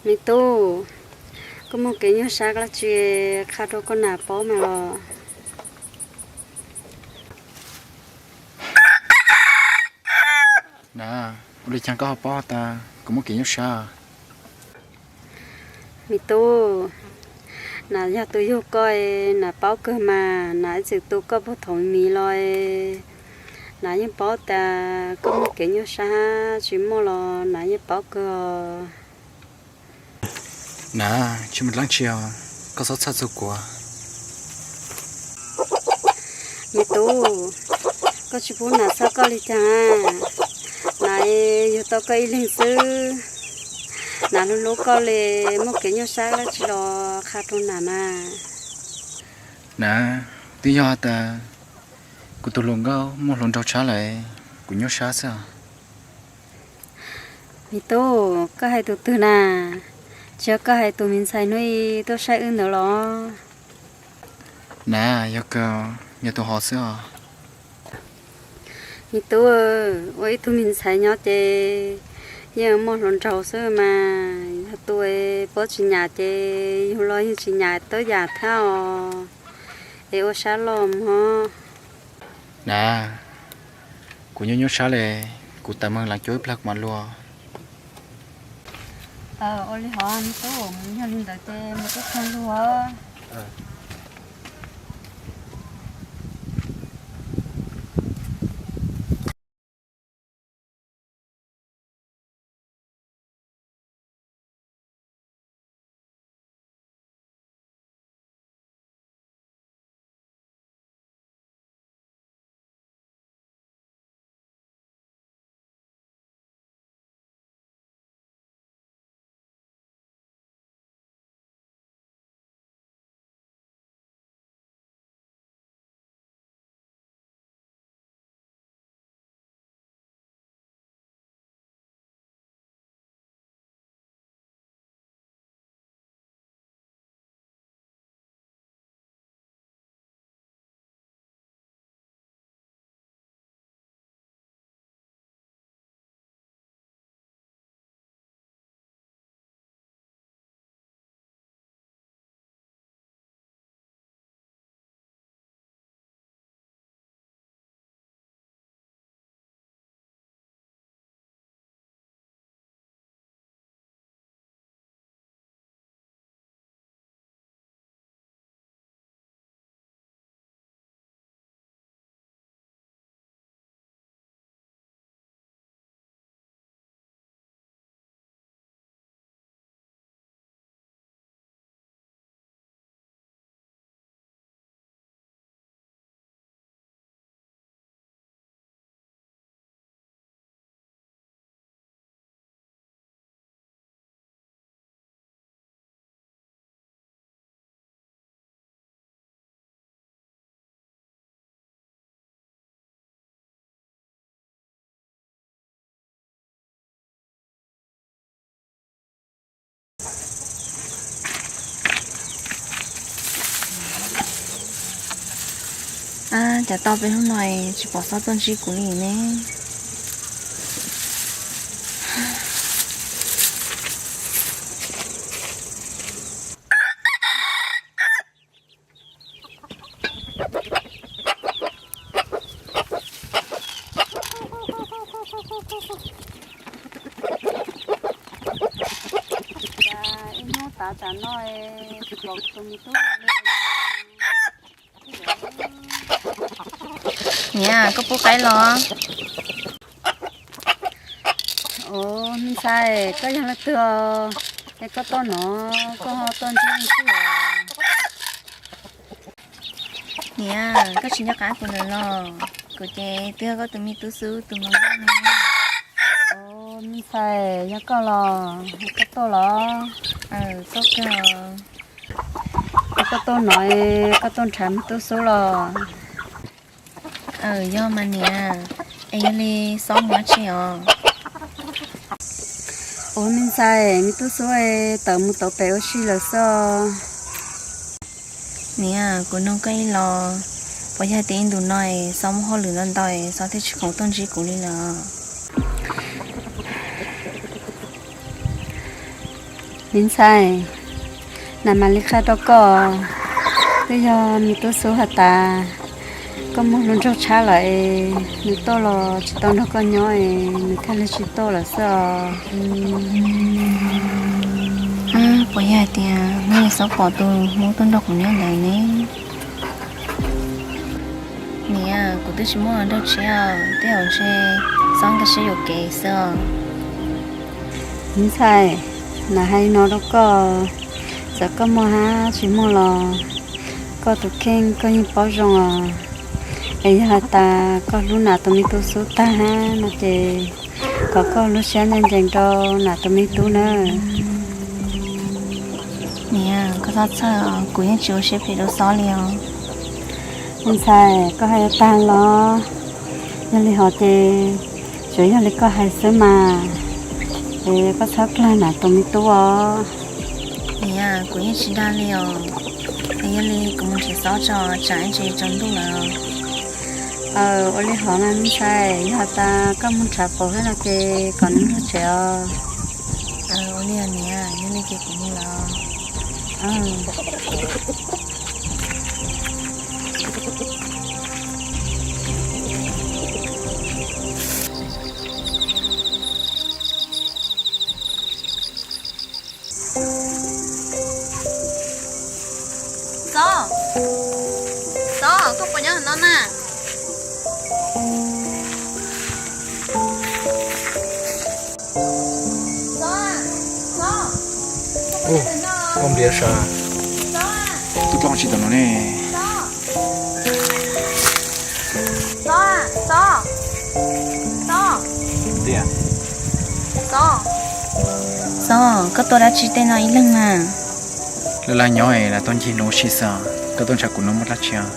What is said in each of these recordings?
Me tub, koj muaj kev nyuaj sab dab tsi qha rau koj nam paub mas los? Nam, ua li cas koj ho paub tas kuv muaj kev nyuaj sab? Me tub, nam yog tus yug koj, nam paub kawg mas, nam ib txwm tu koj puag thaum me los, nam yeej paub tas koj muaj kev nyuaj sab tsis muaj los nam yeej paub kawg. Nam, tsis muaj dab tsi os, koj txhob txhawj txog kuv. Me tub, koj tsis pub nam txhawj koj li cas, nam yug tau koj ib leeg xwb. Nam hlub hlub koj li, muaj kev nyuaj sab dab tsi los qha rau nam mas. Nam, twb yog tas kuv tus hluas nkauj muaj hluas nraug tshab lawm, kuv nyuaj sab xwb os. Me tub, koj hais tus twg na? Tsis yog koj hais tus me ntxhais hnub i tuaj saib wb ntawd los? Nam, yog kawg, yog tus hov xwb os. Me tub, ua ib tug me ntxhais nyob ces yeej muaj hluas nraug xwb mas, yog tus pab tsis nyam ces yug los yeej tsis nyam tau yam thiab os, es ua sab loj mog. Nam, kuv nyuaj nyuaj sab li, kuv tawm mus lees cuab ib plag kuv mam los. Ua li hov me tub, yog li ntawd ces mus tub tag lug os. Cas tau peb hnub no tsis pom xob tuaj ntsib kuv li ne? Ib hnub tav tam no tsis pom tus me tub li. Niam, koj pub qaib los? Ua, me ntxhais, koj yog leej twg os? Es koj tuaj no, koj ho tuaj ntsib leej twg os? Niam, koj tsis nco qab kuv lawm los? Kuv ces twb yog koj tus me tub xub tus hluas nkauj ne. Ua, me ntxhais, yog koj los, koj tuaj los? Tuaj kawg. Es koj tuaj no, koj tuaj nrhav me tub xub los? Aws, yog mas niam, es yog li xob mus dab tsi os? Ua, me ntxhais, me tub xub tawm mus tau pem ua si lawm xwb os. Niam, kuv nug koj ib los, puas yog tias ib ntus no es xob muaj hauj lwm ntau ntau es xob thiaj tsis khoom tuaj ntsib kuv li lawm? Me ntxhais, nas mam li qhia rau koj, twb yog me tub Xub has tas koj muaj hluas nraug tshab lawm es nws tuaj los tsis tau nrog koj nyob es nws thiaj li tsis tuaj lawm xwb os. Puas yog hais tias hnub Xub pom tus Hmoob tuaj nrog kuv nyob ntawd ne? Niam, kuv twb tsis muaj hluas nraug tshiab, tej zaum ntshe Xub nkag siab yuam kev xwb os. Me ntxhais, nas hais li no rau koj, txawm koj muaj hab tsis muaj los koj tus kheej koj yeej paub zoo os. Es yog has tas koj hlub nas tus me tub Xub tag hab no ces thov koj lub siab ntseeg rau nas tus me tub nawb. Niam, koj txhob txhawj os, kuv yeej tsis ua siab phem rau Xub li os. Me ntxhais, koj hais tag los? Yog li hos ces tsuas yog li koj hais xwb mas, es koj txhob klag nas tus me tub os. Niam, kuv yeej tsis dag li os. Es yog li kuv mus nrhiav Xub tso, tsam ib ntsis tsaus ntuj lawm. Aw, ua li hov mas me ntxhais, yog has tas koj mus nrhav paum hab no ces kom nws nrog tsev os. Ua li niam, yog li ces kuv mus lawm. Xub, Xub, koj puas nyob no na? Ua npliav sav, tuaj tsis tau no ne. Xub, koj tuaj dab tsi tej no ib leeg na? Laj laj nyob es lam tuaj ncig nus ua si xwb, koj tuaj ntshaw kuv no muaj dab tsi os?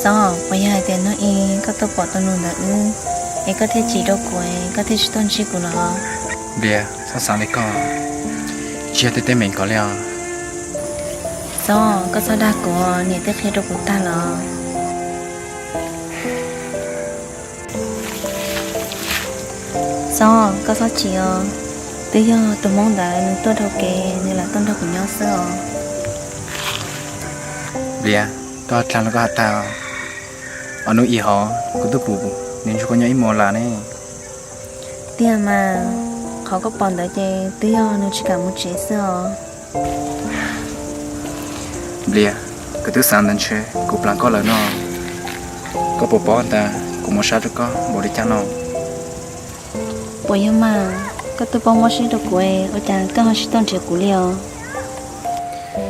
Xub, puas yog hais tias hnub ib koj tuaj pom tus nus ntawm wb es koj thiaj chim rau kuv es koj thiaj tsis tuaj ntsib kuv los? Npliav, txhob xav li koj, tsis yog tej teeb meem ko li os. Xub, koj txhob dag kuv, niam twb qhia rau kuv tag los. Xub, koj txhob chim os, twb yog tus Hmoob ntawd nws tuaj dhau kev nws lam tuaj nrog kuv nyob xwb os. Npliav, koj dag los koj has tag, ob hnub ib hov kuv twb pum nws nrog koj nyob ib hmos lawm ne. Tiag mas, qhov koj pom ntawd ces twb yog nws tsis kam mus tsev xwb os. Npliav, kuv twb xav ntawd ntshe kuv plam koj lawm no. Koj puas paub tas kuv mob siab rau koj npaum li cas no? Puas yog mas, koj twb paub mob siab rau kuv, ua cas koj ho tsis tuaj nrhiav kuv li os?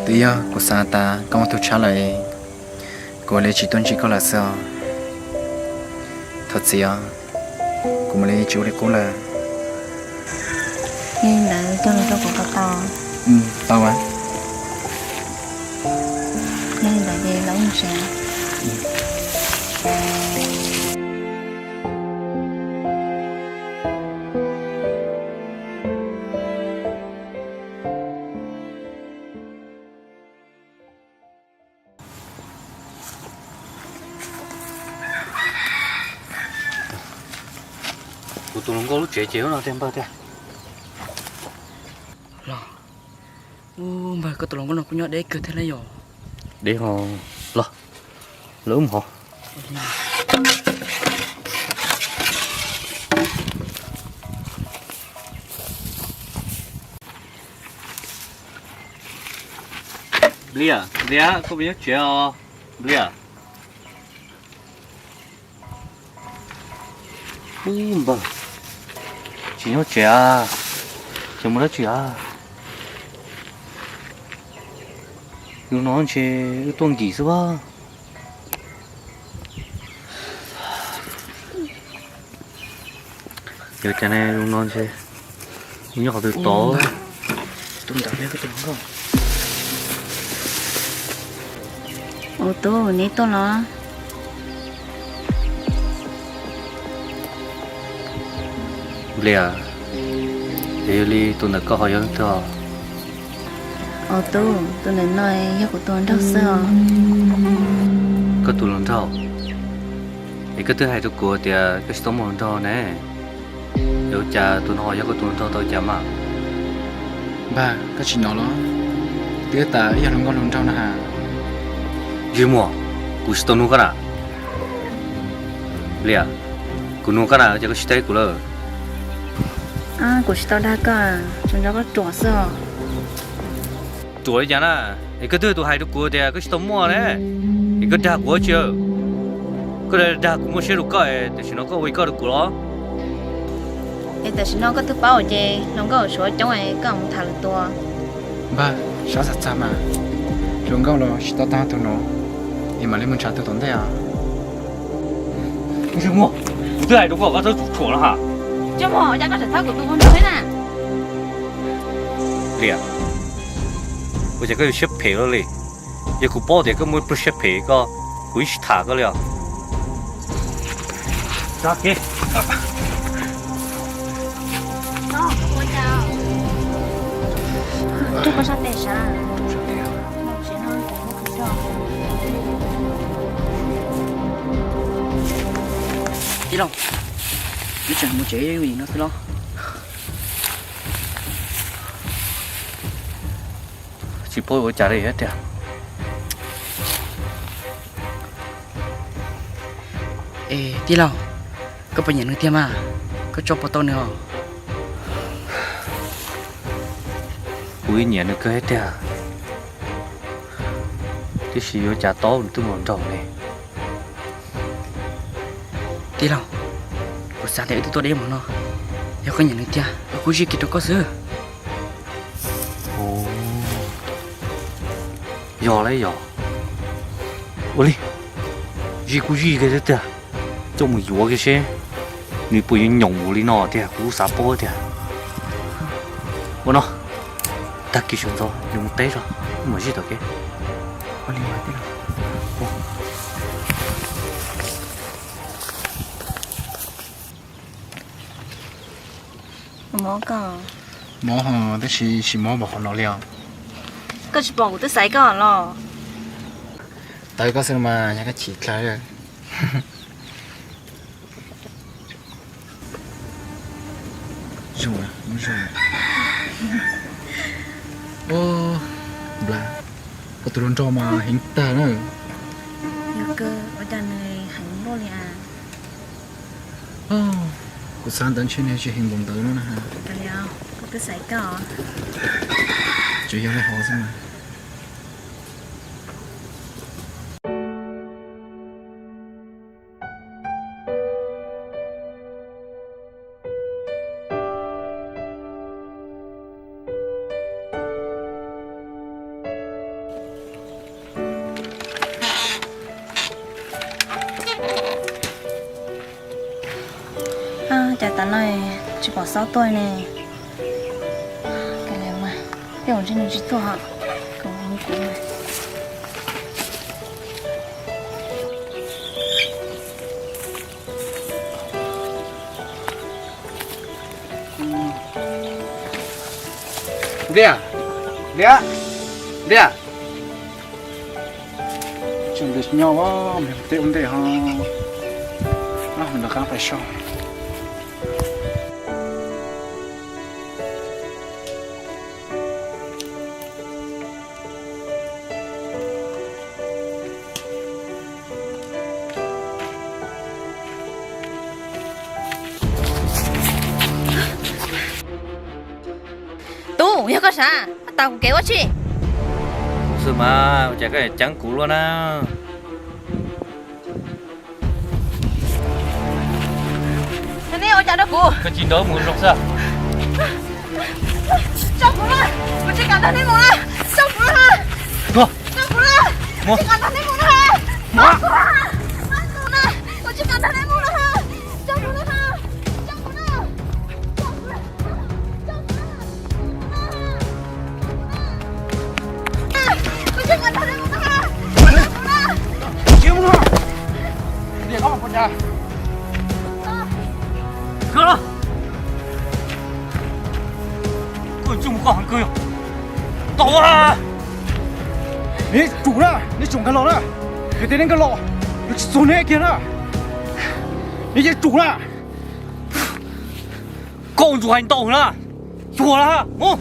Twb yog kuv xav tas koj muaj tus tshab lawm, kuv li tsis tuaj ntsib koj lawm xwb os. Thov txim os, kuv mam li tsis ua li qub lawm. Yog li ntawd coj los rau kuv kom tau. Tau mas. Yog li ntawd ces los ua ntej. Kuv tus hluas nkauj lub tsev ces ub no tiag npawg tiag. Los, ub npawg, koj tus hluas nkauj no kuj nyob deb kawg thiab lauj yom. Deb ho, los, los wb mus hov. Npliav, Npliav, koj puas nyob tsev os? Npliav. Ub npawg, tsis nyob tsev a, tseem mus dab tsi a? Yus no ntshe wb tuaj nkim xwb as. Yog cas ne, yus no ntshe nyob qhov twg tod. Tus ntawd yog koj tus hluas nkauj. Ua tub, neb tuaj los? Npliav, es yog li tus ntawm koj ho yog leej twg os? Ua tub, tus ntawm no yog kuv tus hluas nraug xwb os. Koj tus hluas nraug? Es koj twb hais rau kuv tias koj tsis tau muaj hluas nraug ne. Es ua cas tus no ho yog koj tus hluas nraug tau cas mas? Npawg, koj tsis hnov los? Twb tas ib yog hluas nkauj hluas nraug no ha. Yog muaj, kuv tsis tau nug koj na. Liam, kuv nug koj na, ces koj tsis teb kuv lawm. Kuv tsis tau dag koj, tsuas nco koj ruam xwb. Ruam li cas na? Es koj twb tus hais rau kuv tias koj tsis tau muaj ne, es koj dag kuv ua tsi? Koj dag kuv muaj siab rau koj, tam sim no koj ua li koj rau kuv los? Es tam sim no koj twb paub ces hluas nkauj suav coob, koj mus tham lwm tus. Npawg, sab xav txog mas, hluas nkauj los tsis tau tag tus no, es mam li mus ntshav tus tom ntej os. Muaj, kuv twb hais rau koj, koj txhob tsum tshuam no ha. Tsis muaj, cas koj tseem thab kuv tus hluas nraug thiab na? Liam, ua cas koj yuav siab phem luaj li? Yog kuv paub tias koj muaj ib pluag siab phem koj, kuv yeej tsis tham koj li os. Tij laug, neb tseem mus tsev ib vim no xwb los? Tsis paub ua cas li tiag. Es tij laug, koj puas nyiam nws tiag mas? Koj tso puas tau nws os? Kuv nyiam nws kawg tiag, tiam sis ua cas tau nws twb mus nraum li. Tij laug, kuv xav tias wb twb tuaj deb mus no, yog koj nyiam nws tiag, wb kuj zij kiag rau koj xwb. Yog li yog. Ua li, zij kuj zij kiag tiag, coj mus yuav kiag seb nws puas yuav nyoos mus li no tiag, kuv xav paub tiag. Ua no, tag kis sawv ntxov yuav mus teb tso, wb mam zij tom kev. Mob koj? Mob hos, tab sis tsis mob npaum qhov no li os. Koj tsis pom kuv twb xaiv koj los? Tawv koj xwb mas yog koj chim dlawg. Zoo, zoo. Npla, koj tus hluas nraug mas heev tag na. Yog kawg, ua cas nws heev npaum li as? Kuv xav ntawd ntshe nws tsis heev npaum ntawd no na. Koj twb xaiv koj. Tsuas yog li hov xwb mas. Cas tas no tsis pom Xauv tuaj ne? Kav liam mas, tej zaum ntshe nws tsis tuaj hos, kuv mus kuv mas. Liam, Liam, Liam. Tseem nyob, nyob ua ntej ho, nrog qab pais so. Tub, yog koj sav, tas kuv kev ua tsi? Xwb mas, ua cas koj ceev kuv luaj na? Neb ua cas rau kuv? Koj tsis nrog mus zoo xwb. Tso kuv na, kuv tsis kam nrog neb mus na. Tso kuv na. Tso kuv na. Tsis kam nrog neb mus na. Tso kuv na. Kuv tsis kam nrog neb mus na. Tso kuv na. Tso kuv na. Koj tsum koj heev kawg yog. Tau, neb tsum na, neb tsum nkag los na. Yog tias neb nkag los, yuav tsis txuag neb kiag na. Neb yeej tsum na. Koj ua ntsuas hais ntau na, xyuas na, mus.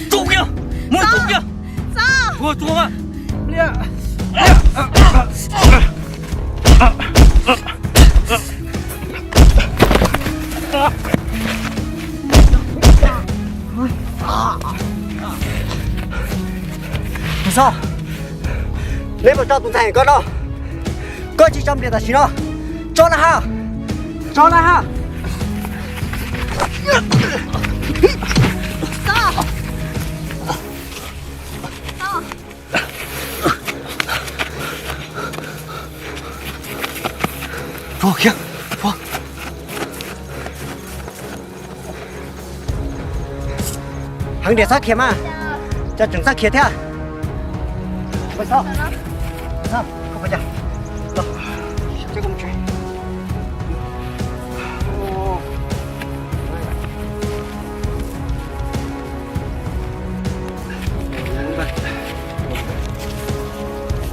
Tso kiag, muab tso kiag. Tso, tso. Tub Xov, neb puas tso tus ntxhais koj no? Koj tsis tso nplias tam sim no, tso na ha, tso na ha. Heev diam, txhob khiav mas, cas tseem txhob khiav thiab.